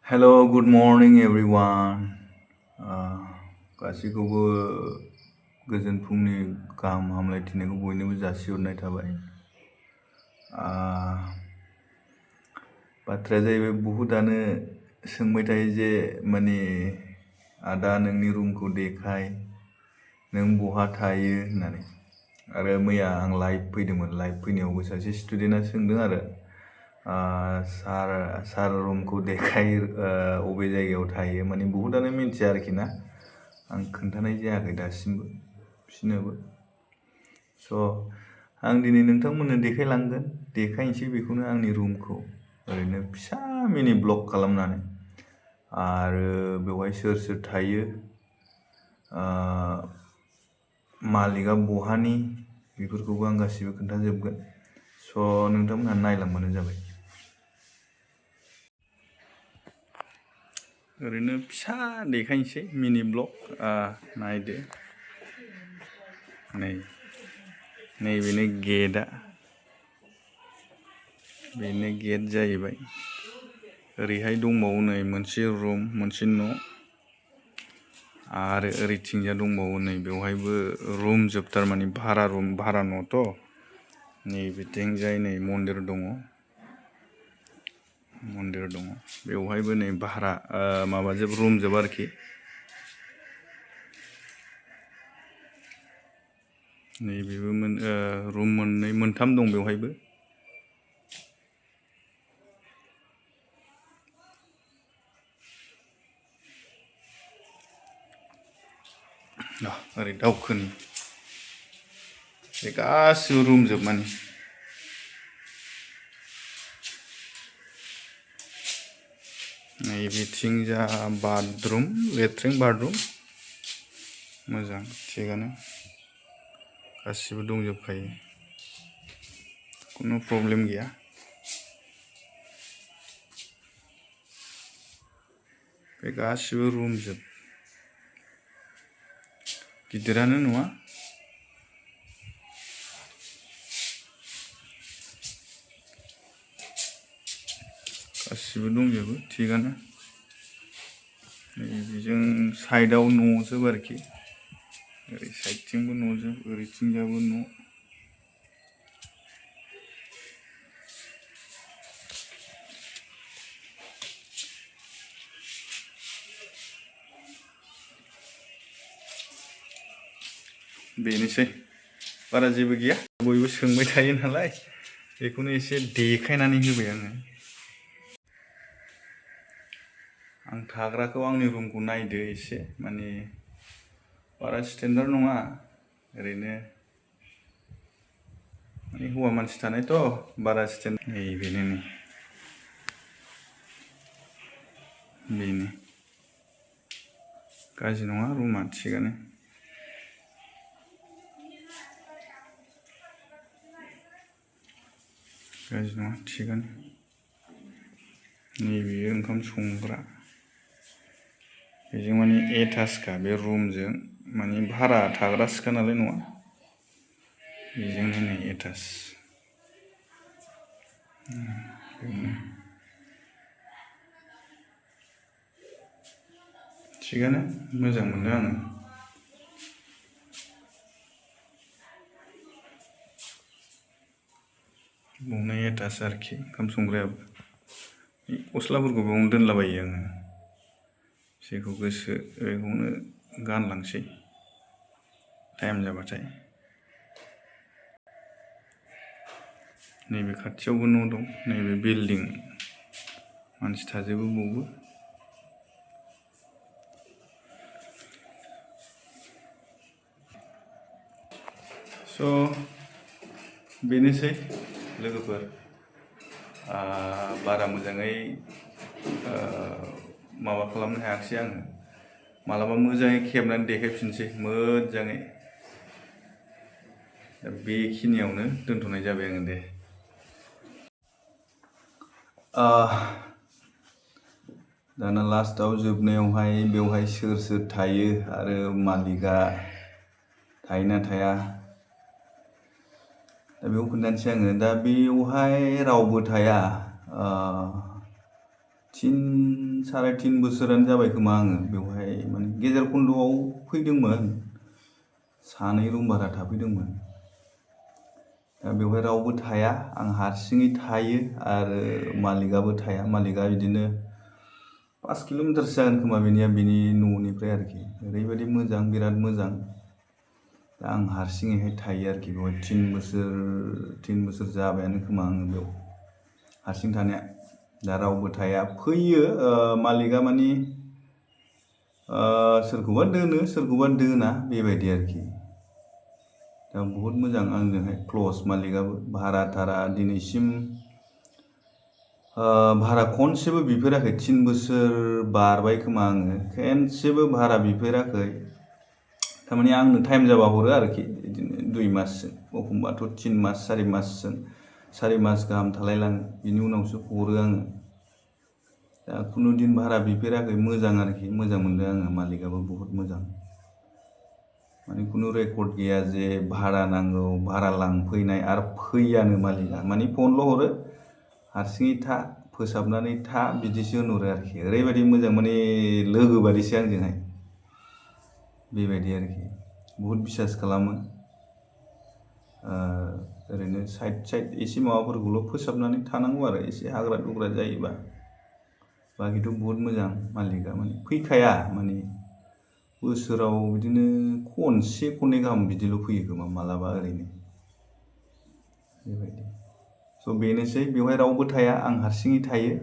Hello, good morning everyone. Uh, गासैखौबो गोजोन फुंनि गाहाम हामलायथिनायखौ बयनोबो जासिहरनाय थाबाय। बाथ्राया जाहैबाय बहुतआनो सोंबाय थायो जे माने आदा नोंनि रुमखौ देखाय, नों बहा थायो होननानै। आरो मैया आं लाइभ फैदोंमोन, लाइभ फैनायावबो सासे स्टुडेन्टआ सोंदों आरो सार रुमखौ देखाय अबे जायगायाव थायो, माने बहुतआनो मिन्थिया आरोखि ना। आं खोन्थानाय जायाखै दासिमबो बिसोरनोबो। स' आं दिनै नोंथांमोननो देखायनोसै बेखौनो आंनि रुमखौ ओरैनो फिसा मिनि ब्लग खालामनानै। आरो बेवहाय सोर सोर थायो, मालिकआ बहानि, बेफोरखौबो आं गासिबो खोन्थाजोबगोन। स' नोंथांमोनहा नायलांबानो जाबाय। ओरैनो फिसा देखायनोसै मिनि ब्लग, नायदो। नैबेनो गेटआ, बेनो गेट जाहैबाय। ओरैहाय दंबावो नै मोनसे रुम, मोनसे न'। आरो ओरैथिंजा दंबावो नै बेवहायबो रुम जोब, थारमाने भारा न'थ'। नैबेथिंजाय नै मन्दिर दङ, बेवहायबो नै भारा माबाजोब रुम जोब आरोखि। नैबेबो रुम मोनथाम दं बेवहायबो। ओरै दावखोनि बे गासिबो रुम जोब माने। नैबेथिंजा बाथरुम, लेट्रिन बाथरुम मोजां थिगानो, गासिबो दंजोबखायो, खुनु प्रब्लेम गैया। बे गासिबो रुम जोब, गिदिरानो नङा। गासिबो दंजोबो थिगानो। नैबेजों साइडआव न'जोब आरोखि, ओरै साइडथिंबो न'जोब, ओरैथिंजाबो न'। बेनोसै, बारा जेबो गैया। बयबो सोंबाय थायो नालाय, बेखौनो एसे देखायनानै होबाय आङो। आं थाग्राखौ, आंनि रुमखौ नायदो एसे, माने बारा स्टेन्डार्ड नङा, ओरैनो माने हौवा मानसि थानायथ' बारा स्टेन्डार्ड। बेनो नै, बेनो गाज्रि नङा रुमा, थिगानो। गाज्रि नङा, थिगानो। नैबेयो ओंखाम संग्रा, बेजों माने एटाचखा बे रुमजों, माने भारा थाग्रासोखा नालाय न'आ, बेजोंनो नै एटाच। थिगानो, मोजां मोनदों आङो। बेवनो एटाच आरोखि ओंखाम संग्रायाबो। गस्लाफोरखौ बेयावनो दोनलाबायो आङो, जेखौ गोसो बेखौनो गानलांसै टाइम जाबाथाय। नैबे खाथियावबो न' दं, नैबे बिल्डिं, मानसि थाजोबो बावबो। स' बेनोसै लोगोफोर, बारा मोजाङै माबा खालामनो हायाखिसै आङो। मालाबा मोजाङै खेबनानै देखायफिनसै मोजाङै। दा बेखिनियावनो दोनथ'नाय जाबाय आङो दे। दाना लास्टआव जोबनायावहाय बेवहाय सोर सोर थायो आरो मालिकआ थायोना थाया, दा बेयाव खोन्थानोसै आङो। दा बेवहाय रावबो थाया, साराय 3 बोसोरानो जाबाय खोमा आङो बेवहाय माने गेजेर खन्द'आव फैदोंमोन। सानै रुम भारा थाफैदोंमोन। दा बेवहाय रावबो थाया, आं हारसिङै थायो आरो मालिकआबो थाया। मालिकआ बिदिनो 5 किल'मिटारसो जागोन खोमा बिनि न'निफ्राय आरोखि। ओरैबायदि मोजां, बिराद मोजां। दा आं हारसिङैहाय थायो आरोखि बेवहाय 3 बोसोर जाबायानो खोमा आङो बेयाव हारसिं थानाया। दा रावबो थाया, फैयो मालिकआ मानि सोरखौबा दोनो, सोरखौबा दोना बेबायदि आरोखि। दा बहुद मोजां आंजोंहाय क्ल'ज मालिकआबो। भारा थारा दिनैसिम भारा खनसेबो बिफेराखै। 3 बोसोर बारबाय खोमा आङो, खेनसेबो भारा बिफेराखै। थारमाने आंनो टाइम जाबा हरो आरोखि, बिदिनो 2 माससो, एखमबाथ' 3 मास 4 मासजों 4 मास गाहाम थालायलाङो, बिनि उनावसो हरो आङो। दा खुनु दिन भारा बिफेराखै, मोजां आरोखि, मोजां मोनदों आङो। मालिकआबो बहुत मोजां, माने खुनु रेकर्ड गैया जे भारा नांगौ, भारा लांफैनाय आरो फैयानो मालिकआ। माने फनल' हरो, हारसिङै था, फोसाबनानै था, बिदिसो होनहरो आरोखि। ओरैबायदि मोजां, माने लोगो बादिसो आंजोंहाय, बेबायदि आरोखि। बहुत बिसास खालामो। ओरैनो साइड एसे माबाफोरखौल' फोसाबनानै थानांगौ आरो, एसे हाग्रा दुग्रा जायोबा। बाखिथ' बहुत मोजां मालिकआ, माने फैखाया, माने बोसोराव बिदिनो खनसे खननै गाहाम बिदिल' फैयो खोमा, मालाबा ओरैनो बेबायदि। स' बेनोसै, बेवहाय रावबो थाया, आं हारसिङै थायो।